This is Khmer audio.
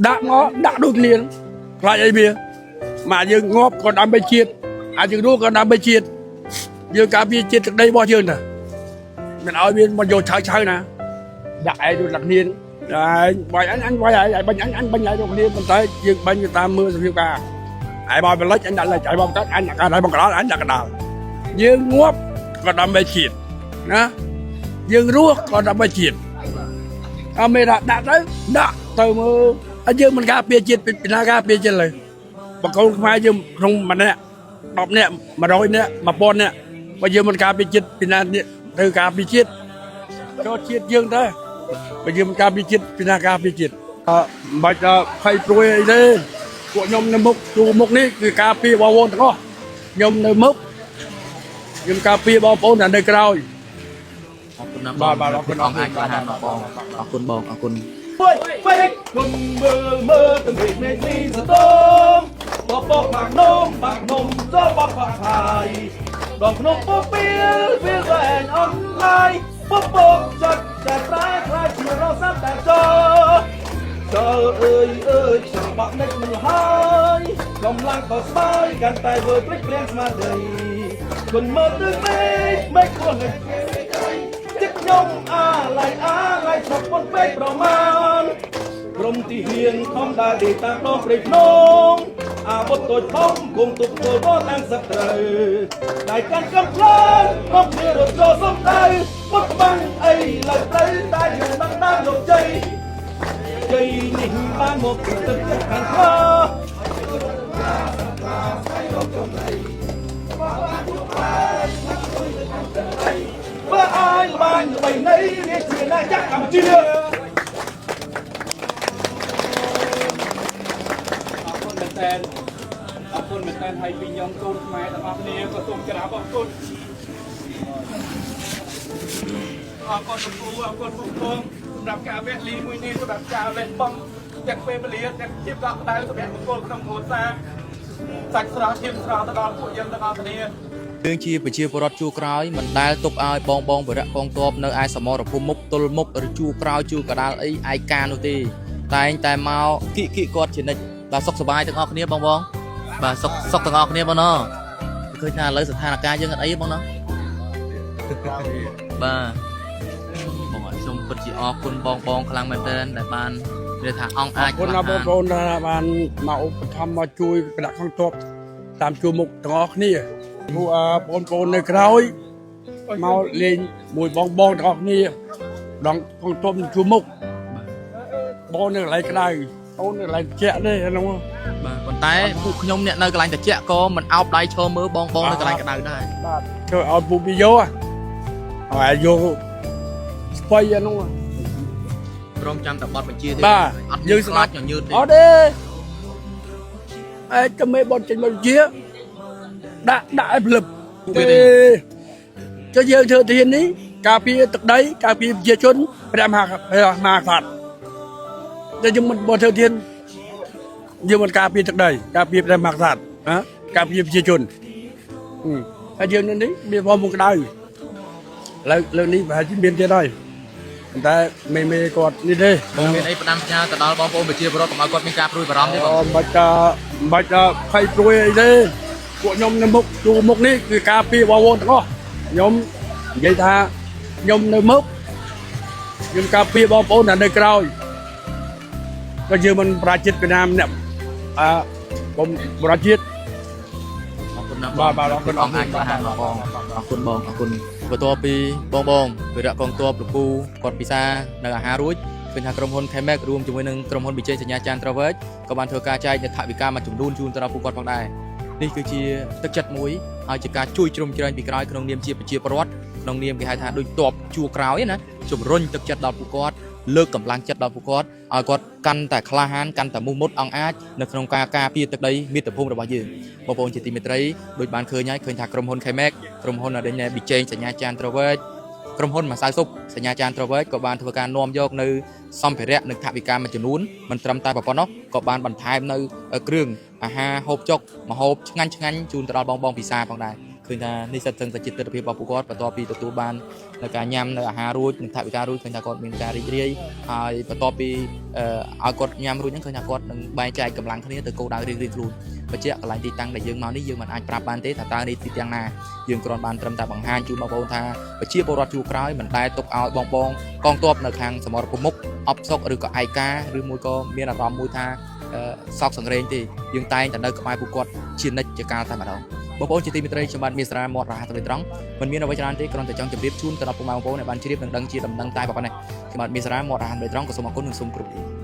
ដាក់មកដាក់ដូចគ្នាខ្លាចអីវាមកយើងងាប់ក៏ដើម្បីជាតិអាចយើងរស់ក៏ដើម្បីជាតិយើងការពារជាតិទឹកដីរបស់យើងតាមិនឲ្យមានមកយកឆៅឆៅណាដាក់ឯងដូចដាក់គ្នាឯងបាយអញអញបាយឯងឯងបាញ់អញអញបាញ់ឯងដូចគ្នាប៉ុន្តែយើងបាញ់ទៅតាមមើលសភាពការឯងបលិចអញដាក់លិចឯងបកាត់អញដាក់កាត់ឯងបកដាលអញដាក់កដាលយើងងាប់ក៏ដើម្បីជាតិណាយើងរស់ក៏ដើម្បីជាតិអត់មានថាដាក់ទៅដាក់ទៅមើលហើយយើងមិនការពារជាតិពីណាការពារជាតិលើបង្គោលខ្មែរយើងក្នុងម្នាក់10នាក់100នាក់1000នាក់បើយើងមិនការពារជាតិពីណាទៅការពារជាតិចូលជាតិយើងដែរបើយើងមិនការពារជាតិពីណាការពារជាតិអឺមិនបាច់ថាភ័យព្រួយអីទេពួកខ្ញុំនៅមុខជួរមុខនេះគឺការពារបងប្អូនទាំងអស់ខ្ញុំនៅមុខខ្ញុំការពារបងប្អូនដែលនៅក្រោយ អរគុណណាស់ បាទបាទអរគុណ អង្គអាចក្លាហានបងអរគុណបងអរគុណ មួយពេកគុំមើលមើលទាំងមេឃនេះសតមបបកបាក់នំបាក់នំចូលបបផាយដងក្នុងពពីលវាវែងអនឡាយពពកចាត់តែប្រែខ្លាចជារសាតែចោចលអើយអើយខ្ញុំបាក់និចមិនហើយកម្លាំងក៏ស្បាយកាន់តែវើភ្លេចព្រាងស្មារតីគុណមើលទៅមេឃមេឃគួរនឹងចិត្តខ្ញុំអាឡៃអាឡៃស្រុកពុនពេកប្រមាណ ក្រុមទីហ៊ានខំដើរទីតាមដងព្រៃភ្នំអាវុធតូចធំគុំទុកទល់បតាមសត្រូវដៃកាន់កំភ្លើងមកគ្នារត់ចូលសំដៅពុតបាំងអីឡើយត្រូវតែយើងបានតាមលោកជ័យជ័យនេះបានមកពីទឹកចិត្តខាងខ្លាបើអាយល្បាញល្បីនៃរាជាណាចក្រកម្ពុជា អរគុណមែនតើអរគុណមែនតើហើយពីខ្ញុំកូនខ្មែរទាំងអស់គ្នាក៏សូមក្រាបអរគុណអរគុណលោកគ្រូអរគុណបងប្អូនសម្រាប់ការវះលីមួយនេះសម្រាប់ការលះបង់ទាំងពេលវេលាទាំងភាពកក់ក្ដៅសម្រាប់បុគ្គលក្នុងគ្រួសារសាច់ស្រស់ធៀមស្រស់ទៅដល់ពួកយើងទាំងអស់គ្នា យើងជាប្រជាពលរដ្ឋជួរក្រោយមិនដែលទុកឲ្យបងបងវរៈកងទ័ពនៅឯសមរភូមិមុខទល់មុខឬជួរក្រោយជួរកដាលអីឯកានោះទេតែងតែមកគៀកគៀកគាត់ជានិច្ចបាទសុខសប្បាយទាំងអស់គ្នាបងបងបាទសុខសុខទាំងអស់គ្នាបងណឃើញថាឥឡូវស្ថានភាពយើងអត់អីទេបងណបាទបងអរខ្ញុំពិតជាអរគុណបងបងខ្លាំងមែនទែនដែលបាននិយាយថាអង្គអាច អរគុណណាស់បងប្អូនដែលបានមកឧបត្ថម្ភមកជួយគណៈកងទ័ពតាមជួរមុខទាំងអស់គ្នាពួកអឺបងប្អូននៅក្រោយមកលេងមួយបងបងទាំងអស់គ្នាដងកងទ័ពជួរមុខបងនៅកន្លែងក្តៅអូននៅកន្លែងត្រជាក់ទេហ្នឹង បាទប៉ុន្តែពួកខ្ញុំអ្នកនៅកន្លែងត្រជាក់ក៏មិនអោបដៃឈរមើលបងបងនៅកន្លែងក្តៅដែរ បាទធ្វើឲ្យពូពីយោឲ្យយកស្បៃអានោះ ព្រមចាំតែបត់បញ្ជាទេ បាទ អត់ យើងស្ដាប់ ខ្លាចញញើតទេ អត់ទេអេតែមេបត់ចេញមកជាដាក់ដាក់ឲ្យភ្លឹបទេចុះយើងធ្វើធាននេះការពារទឹកដីការពារប្រជាជនព្រះមហាព្រះមហាក្សត្រតែយើងមិនបើធ្វើធានយើងមិនការពារទឹកដីការពារព្រះមហាក្សត្រណាការពារប្រជាជនហឹមហើយយើងនៅនេះមានផងមុខក្តៅឥឡូវលើកនេះប្រហែលជាមានទៀតហើយប៉ុន្តែមេមេគាត់នេះទេ បងមានអីផ្ដាំផ្ញើទៅដល់បងប្អូនប្រជាពលរដ្ឋកុំឲ្យគាត់មានការព្រួយបារម្ភទេបង អមិនបាច់ថាមិនបាច់ថាភ័យព្រួយអីទេពួកខ្ញុំនៅមុខជួរមុខនេះគឺការពារបងប្អូនទាំងអស់ខ្ញុំនិយាយថាខ្ញុំនៅមុខខ្ញុំការពារបងប្អូនដែលនៅក្រោយក៏យើងមិនប្រាជិតពីណាម្នាក់អើកុំប្រាជិត អរគុណណាស់ បាទបាទអរគុណ អង្គអាចក្លាហានបងបងអរគុណបងអរគុណបន្ទាប់ពីបងបងវីរៈកងទ័ពលោកពូគាត់ពិសានៅអាហាររួចឃើញថាក្រុមហ៊ុន Kemek រួមជាមួយនឹងក្រុមហ៊ុនប៊ីចេងសញ្ញាចានត្រវែកក៏បានធ្វើការចែកនៅថវិកាមួយចំនួនជូនទៅដល់ពួកគាត់ផងដែរនេះគឺជាទឹកចិត្តមួយហើយជាការជួយជ្រោមជ្រែងពីក្រោយក្នុងនាមជាប្រជាពលរដ្ឋក្នុងនាមគេហៅថាដូចតបជួរក្រោយណាជំរុញទឹកចិត្តដល់ពួកគាត់លើកកម្លាំងចិត្តដល់ពួកគាត់ឲ្យគាត់កាន់តែក្លាហានកាន់តែមោះមុតអង្គអាចនៅក្នុងការការពារទឹកដីមាតុភូមិរបស់យើងបងប្អូនជាទីមេត្រីដូចបានឃើញហើយឃើញថាក្រុមហ៊ុន Kemek ក្រុមហ៊ុនអដេញប៊ីចេងសញ្ញាចានត្រវែកក្រុមហ៊ុនម្សៅស៊ុបសញ្ញាចានត្រវែកក៏បានធ្វើការនាំយកនៅសម្ភារៈនិងថវិកាមួយចំនួនមិនត្រឹមតែប៉ុណ្ណោះក៏បានបន្ថែមនៅគ្រឿងអាហារហូបចុកម្ហូបឆ្ងាញ់ឆ្ងាញ់ជូនទៅដល់បងបងពិសាផងដែរឃើញ ឃើញថានេះសិតសឹងតែជាទិដ្ឋភាពរបស់ពួកគាត់បន្ទាប់ពីទទួលបាននៅការញ៉ាំនៅអាហាររួចនិងថវិការួចឃើញថាគាត់មានការរីករាយហើយបន្ទាប់ពីឲ្យគាត់ញ៉ាំរួចហ្នឹងឃើញថាគាត់នឹងបែងចែកកម្លាំងគ្នាទៅគោលដៅរៀងៗខ្លួនបញ្ជាក់កន្លែងទីតាំងដែលយើងមកនេះយើងមិនអាចប្រាប់បានទេថាតើនេះទីតាំងណាយើងគ្រាន់បានត្រឹមតែបង្ហាញជូនបងប្អូនថាប្រជាពលរដ្ឋជួរក្រោយមិនដែលទុកឲ្យបងបងកងទ័ពនៅខាងសមរភូមិមុខអបសុកឬក៏ឯកាឬមួយក៏មានអារម្មណ៍មួយថាសោកសង្រេងទេយើងតែងតែនៅក្បែរពួកគាត់ជានិច្ចជាកាលតែម្ដងបងប្អូនជាទីមេត្រីខ្ញុំបាទមានសារមាត់រហ័សទៅត្រង់មិនមានអ្វីច្រើនទេគ្រាន់តែចង់ជម្រាបជូនទៅដល់ពុកម៉ែបងប្អូនឲ្យបានជ្រាបនិងដឹងជាដំណឹងតែប៉ុណ្ណេះខ្ញុំបាទមានសារមាត់រហ័សទៅត្រង់ក៏សូមអរគុណនិងសូមគោរពលា។